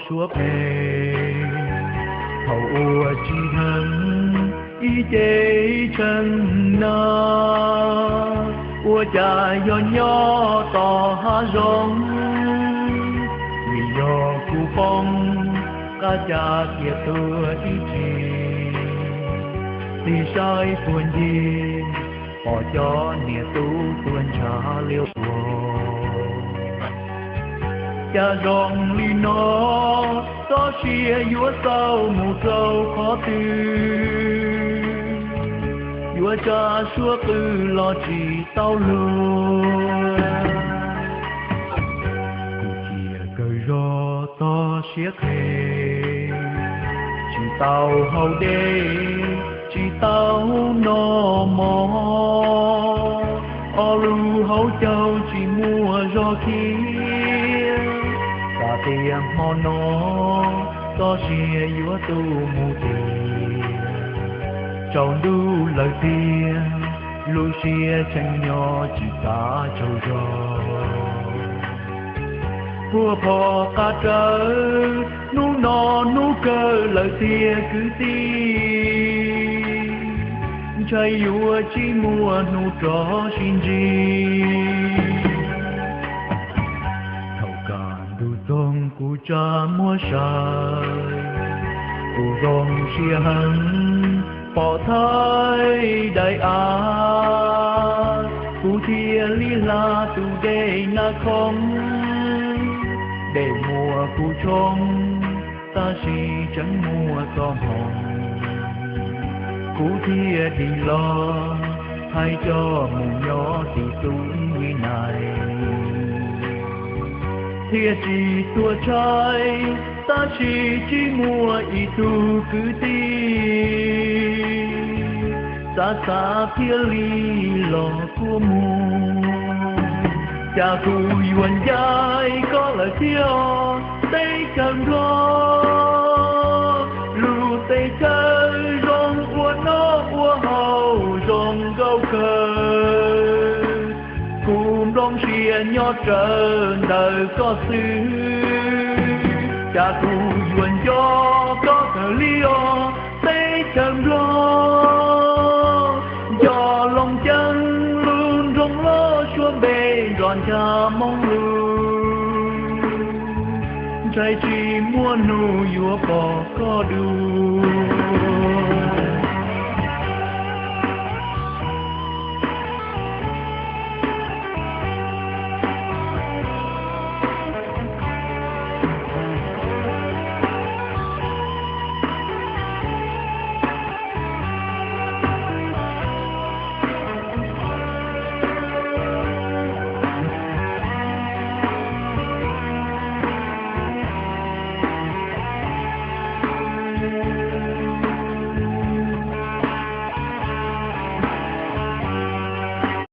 suab phem. Thaum uas tsis heev ib ce tshee na, ua cas yog nyob tom hav zoov? Vim yog kuv poob, qab cas tias tuag ib txhis, tig saib puag ncig, pom cov niam tub tuag ntshav liab vog. Cas zoo li no, txoj sia yuav tau mus rau qhov twg? Yuav tsa suab qw los tsis tau luag. Kuv cia kawg zog txoj siab qhes, tsis tau haus dej, tsis tau noj mov, ob lub hauv caug tsis muaj zog khiav. Xav tias hmo no txoj sia yuav tu mus tiag, tsaus ntuj lawm tiag, lub siab tseem nyob tsis kav tsaug zog. Puag phom qab rawv, hnub no hnub kawg lawm tiag kwv tij, ntshai yuav tsis muaj hnub rov sib ntsib. Thaum kaj ntug txoog kuv tsa muag sawv, kuv zoo siab heev pom thaij daim av, kuv thiaj li hla tus dej nag khoob. Dej muaj kuv tshoob, tab sis tseem muaj txoj hmoov, kuv thiaj dim los hais coj mus nyob tim tub Vib Nais. Thiaj tsis tuag tshaib, tab sis tsis muaj ib tug kwv tij, xav xav thiaj li los kua muag. Cas kuv yuav ncaim koj lawm thiab os teb chaws Nplog, lub teb chaws zoo ua noj ua haus zoo nkauj kawg. Kuv nplooj siab nyob rawv ntawm koj xwb, cas kuv yuav nco koj kawg li os teb chaws Nplog. Nco Looj Ceeb lub nroog loj suab npe nrog ncha Hmoob lug, ntshai tsis muaj hnub yuav pom koj dua.